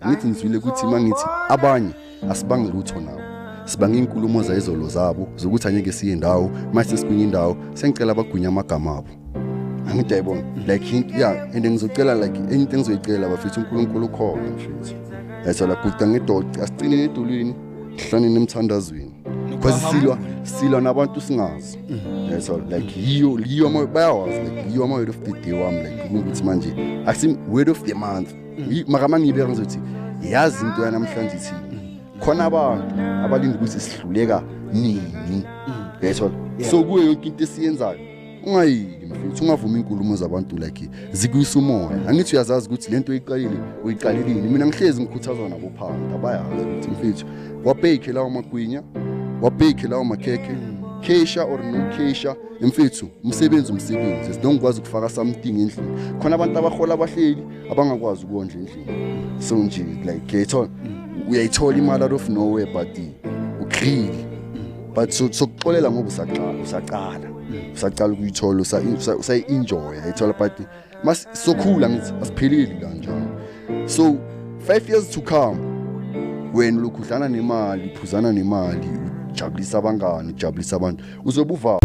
Angithi ngizwile ukuthi mangithi abanye asibangi lutho nabo, sibanga iy'nkulumo zayizolo zabo zokuthi angeke siye ndawo. Mase sesigwinya indawo, sengicela bagwinya amagama abo. Angithi ayibona, like yeah, and ngizocela, like, enye into engizoyicela, bafethu, uNkulunkulu ukhona, mfethu. Yathola, guqa ngedoda, asiqineni edolweni, sihlaneni emthandazweni, because silwa nabantu singazi. Yathola, like, yiyo bayawazi, like, yiyo ama word of the day wami, like, ukuthi manje akusi word of the month. Mara mangiyibeka ngizothi, yazi into yanamhlanje ithini? Khona abantu abalinda ukuthi sihluleka nini, yayithola? So kuyo yonke into esiyenzayo, ungayiki, mfethu, ungavumi inkulumo zabantu, like, zikuyisa umoya. Angithi uyazazi ukuthi lento oyiqalile uyiqalelini. Mina ngihlezi ngikhuthazwa nabo phansi, abayazi ukuthi, mfethu, wabheke lawo magwinya, wabheke lawo makhekhe, kesha or no kesha, mfethu, umsebenzi umsebenzi. Sidongikwazi ukufaka something endlini. Khona abantu abahola abahleli abangakwazi ukondla endlini. So nje, like, uyayithola, uyayithola imali out of nowhere, but u-greedy, but so sokuxolela ngoba usaqala ukuyithola, usayi-enjoy, uyayithola? But mas sokhula, ngithi asipheleli kanjalo. So 5 years to come, wena lokhu udlana nemali, uphuzana nemali, ujabulisa abangani, ujabulisa abantu, uzobe uva